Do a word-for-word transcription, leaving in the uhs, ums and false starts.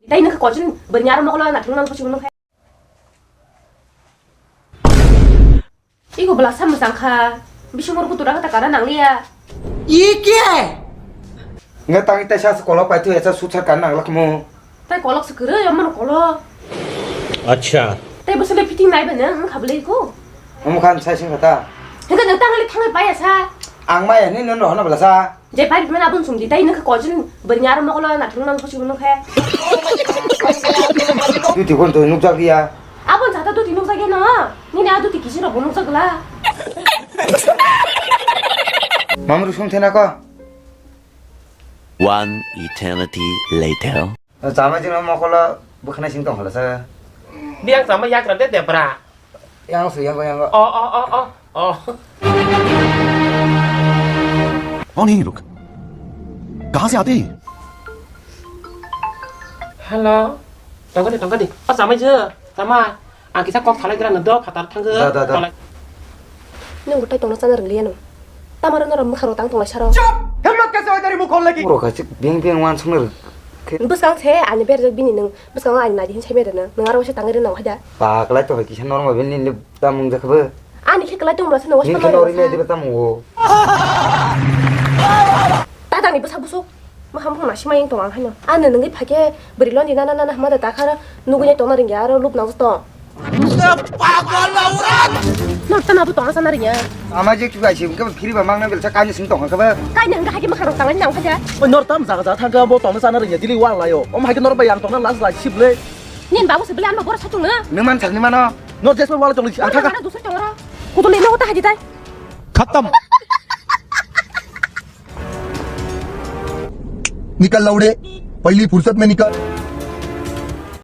Tei nokha kochun bwrwini aro mokolo naithok nang kuchung nokha. Iko bwlasa mwchang kha. Bising oro kutura kata kana nangliya. Ike. Nga tangi tei sa kolok paithu esa sutsar kana nanglak mo. Tei kolok se kwrwi, omono kolok. Acha. Tei bwswk le fitting nai bene, wng kha bwlai ko. Omo khan sai sing kha ta. Hingke nang tangli thangai paya sa. Ang maya ni non rohna bwlasa. Je pai bimani abun sumdi, tei nokha kochun bwrwini aro mokolo naithok nang kuchung nokha. Duti kon to nukjak ya. Abun jata duti nukjak ya no. Nini a duti kisi rok bo nukjak la. Mamru sung thena ko. One eternity later. Chama jino mokolo bwkhana sing tong khala sa. Biang chama yagra de debra. Yang su yang yang. Oh, oh, oh, oh, oh. कौन है ये लोग? कहाँ से आते हैं? Hello. Tongkani, tongkani. Oh, chama je. Chama. Ang kisa kok salai gra nang do phatar thang je. Da, da, da. Tolai. Nang bo tai tongna chana rwngli ano. Tamaro norok mwkhang rok tang tonglai saro. Chop! Himmat kaise hoy teri mukh khol lagi. Oro kaise biang biang wan sumir. Bwskang se ani berjak bini nang. Bwskango ani nadi hin saimai rwna, nwng aro waisa tangwi rwna nang hai da? Paklai tongkha kisa normal bini le tamung jakha bo. Ani khe kwlai tongmla se nwng waisa tangwi rwna. Nini khe nori le dibe tamung o. Tatangni bwsa busuk. Maham phung nasi mayung tong ang haino. Ano nwngwi phaikhe bwrwi lon di nana nana hama da takhara nugwi tongna ringya aro lup nang tong. Norok tamo abo tongna sana ringya. Ama je chuka sim ke phiri ba mangna belsa kaini sing tong kha ba. Kaini hangka hagi makhang tangani nang kha ja. Oi norok tam jaga jaga thangka bo tongna sana ringya dili wang layo. Om hagi norok bai yang tongna las lai sip le. Nin babu se bele anma bora satung na. Nung man sakni mano. Nor jesma wala tong si angkha ka. Dusur tong ro. Kutu le no ta haji tai. खत्म। निकल लौड़े, पहली फुर्सत में निकल।